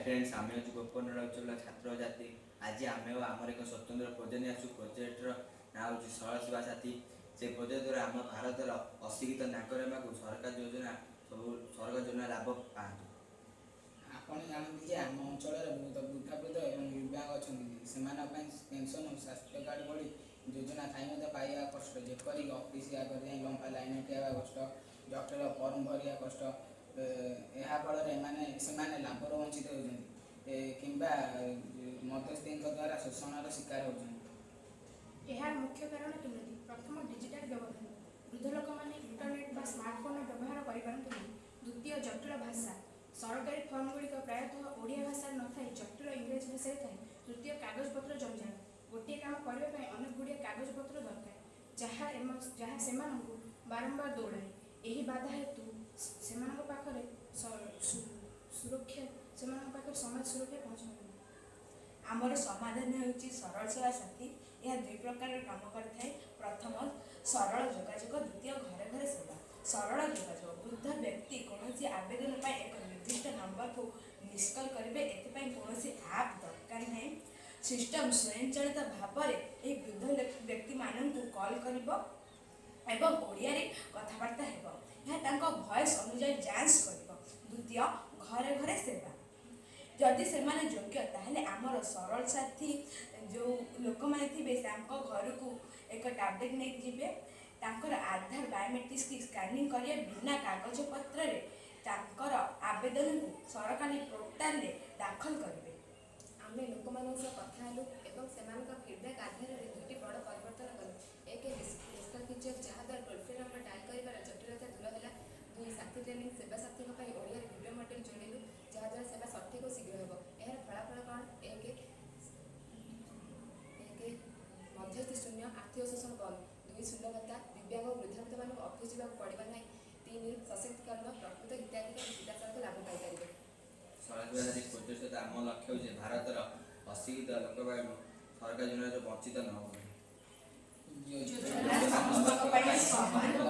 Friends, ଆମେ ହେଉଛୁ ଗୋପବନ୍ଧୁ ଉଚ୍ଚ ଛାତ୍ରଛାତ୍ରୀ। ଆଜି ଆମେ ଓ ଆମର ଏକ ସ୍ୱତନ୍ତ୍ର ପ୍ରୋଜେକ୍ଟ ନେଇ ଆସିଛୁ। ପ୍ରୋଜେକ୍ଟର ନାଁ ହେଉଛି ସରଳ ସେବା ସାଥୀ। ସେ ପ୍ରୋଜେକ୍ଟ ଦ୍ୱାରା ଆମ ଭାରତର ଅଶିକ୍ଷିତ ନାଗରିକମାନଙ୍କୁ ସରକାର ଯୋଜନା, ସବୁ ସରକାର ଯୋଜନା ଲାଭ ପାଆନ୍ତୁ। ଆପଣ ଜାଣନ୍ତି ଯେ ଆମ ଅଞ୍ଚଳରେ ବହୁତ ବୃଦ୍ଧାବୃଦ୍ଧ ଏବଂ ଦିବ୍ୟାଙ୍ଗ ଅଛନ୍ତି। ସେମାନଙ୍କ ପାଇଁ ପେନ୍ସନ୍ ଓ ସ୍ୱାସ୍ଥ୍ୟ କାର୍ଡ଼ ଭଳି ଯୋଜନା ଥାଇ ମଧ୍ୟ ପାଇବା କଷ୍ଟ। ଯେପରିକି ଅଫିସ୍ ଆଗରେ ଯାଇ ଲମ୍ବା ଲାଇନରେ ଠିଆ ହେବା କଷ୍ଟ, ଜଟିଳ ଫର୍ମ ଭରିବା କଷ୍ଟ। ଏହା ଫଳରେ ସେମାନେ ଲାଭରୁ ବଞ୍ଚିତ ହେଉଛନ୍ତି କିମ୍ବା ମଧ୍ୟସ୍ଥିଙ୍କ ଦ୍ୱାରା ଶୋଷଣର ଶିକାର ହେଉଛନ୍ତି। ଏହାର ମୁଖ୍ୟ କାରଣ ତିନୋଟି। ପ୍ରଥମ, ଡିଜିଟାଲ ବ୍ୟବଧାନ। ବୃଦ୍ଧ ଲୋକମାନେ ଇଣ୍ଟରନେଟ୍ ବା ସ୍ମାର୍ଟଫୋନ୍ର ବ୍ୟବହାର କରିପାରନ୍ତି ନାହିଁ। ଦ୍ୱିତୀୟ, ଜଟିଳ ଭାଷା। ସରକାରୀ ଫର୍ମଗୁଡ଼ିକ ପ୍ରାୟତଃ ଓଡ଼ିଆ ଭାଷାରେ ନଥାଇ ଜଟିଳ ଇଂରାଜୀ ଭାଷାରେ ଥାଏ। ତୃତୀୟ, କାଗଜପତ୍ର ଜଞ୍ଜାଳ। ଗୋଟିଏ କାମ କରିବା ପାଇଁ ଅନେକ ଗୁଡ଼ିଏ କାଗଜପତ୍ର ଦରକାର, ଯାହା ସେମାନଙ୍କୁ ବାରମ୍ବାର ଦୌଡ଼ାଏ। ଏହି ବାଧା ହେତୁ ସେମାନଙ୍କ ପାଖରେ ସମାଜ ସୁରକ୍ଷା ପହଞ୍ଚିପାରେ। ଆମର ସମାଧାନ ହେଉଛି ସରଳ ସେବା ସାଥୀ। ଏହା ଦୁଇ ପ୍ରକାରର କାମ କରିଥାଏ। ପ୍ରଥମ, ସରଳ ଯୋଗାଯୋଗ। ଦ୍ୱିତୀୟ, ଘରେ ଘରେ ସେବା। ସରଳ ଯୋଗାଯୋଗ: ବୃଦ୍ଧ ବ୍ୟକ୍ତି କୌଣସି ଆବେଦନ ପାଇଁ ଏକ ନିର୍ଦ୍ଦିଷ୍ଟ ନମ୍ବରକୁ ମିସ୍ କଲ୍ କରିବେ। ଏଥିପାଇଁ କୌଣସି ଆପ୍ ଦରକାର ନାହିଁ। ସିଷ୍ଟମ୍ ସ୍ୱୟଂଚାଳିତ ଭାବରେ ଏହି ବୃଦ୍ଧ ବ୍ୟକ୍ତିମାନଙ୍କୁ କଲ୍ କରିବ ଏବଂ ଓଡ଼ିଆରେ କଥାବାର୍ତ୍ତା ହେବ। ଏହା ତାଙ୍କ ଭଏସ୍ ଅନୁଯାୟୀ ଯାଞ୍ଚ କରିବ। ଦ୍ୱିତୀୟ, ଘରେ ଘରେ ସେବା। ଯଦି ସେମାନେ ଯୋଗ୍ୟ, ତାହେଲେ ଆମର ସରଳ ସାଥୀ ଯେଉଁ ଲୋକମାନେ ଥିବେ, ତାଙ୍କ ଘରକୁ ଏକ ଟ୍ୟାବଲେଟ୍ ନେଇକି ଯିବେ। ତାଙ୍କର ଆଧାର ବାୟୋମେଟ୍ରିକ୍ସ ସ୍କାନିଂ କରିବେ। ବିନା କାଗଜପତ୍ରରେ ତାଙ୍କର ଆବେଦନକୁ ସରକାରୀ ପୋର୍ଟାଲରେ ଦାଖଲ କରିବେ। ଆମେ ଲୋକମାନଙ୍କ ସହ କଥା ହେଲୁ ଏବଂ ସେମାନଙ୍କ ଫିଡ଼ବ୍ୟାକ୍ ଆଧାରରେ ଦୁଇଟି ବଡ଼ ପରିବର୍ତ୍ତନ କଲୁ। ଏକ, ମିସ୍ କଲ୍ ଫିଚର୍, ଯାହାଦ୍ୱାରା ଟୋଲ୍ ଫ୍ରି ନମ୍ବର ଡାଏଲ୍ କରିବାର ଜଟିଳତା ଦୂର ହେଲା। ଦୁଇ, ସାଥୀ ଟ୍ରେନିଂ। ସେବା ସାଥୀଙ୍କ ପାଇଁ ଓଡ଼ିଆରେ ଭିଡ଼ିଓ ମଡ୍ୟୁଲ୍ ଯୋଡ଼ିଲୁ, ଯାହାଦ୍ୱାରା ସେବା ସଠିକ୍ ଓ ଶୀଘ୍ର ହେବ। ଏହାର ଫଳାଫଳ କ'ଣ? ଏକ, ମଧ୍ୟସ୍ଥି ଶୂନ୍ୟ, ଆର୍ଥିକ ଶୋଷଣ ବନ୍ଦ। ଦୁଇ, ସୁଲଭତା, ଦିବ୍ୟାଙ୍ଗ ଓ ବୃଦ୍ଧାବୃଦ୍ଧମାନଙ୍କୁ ଅଫିସ୍ ଯିବାକୁ ପଡ଼ିବ ନାହିଁ। ତିନି, ସଶକ୍ତିକରଣ, ପ୍ରକୃତ ହିତାଧିକାରୀ ସିଧାସଳଖ ଲାଭ ପାଇପାରିବେ। ସରଳ ସେବା ସାଥୀ ପ୍ରୋଜେକ୍ଟ ସହିତ ଆମ ଲକ୍ଷ୍ୟ ହେଉଛି ଭାରତର ଅଶିକ୍ଷିତ ଲୋକମାନଙ୍କୁ ସରକାର ଯୋଜନାରୁ ବଞ୍ଚିତ ନ ହୁଅନ୍ତୁ। ଯୋଜନା ସମସ୍ତଙ୍କ ପାଇଁ ସମାନ।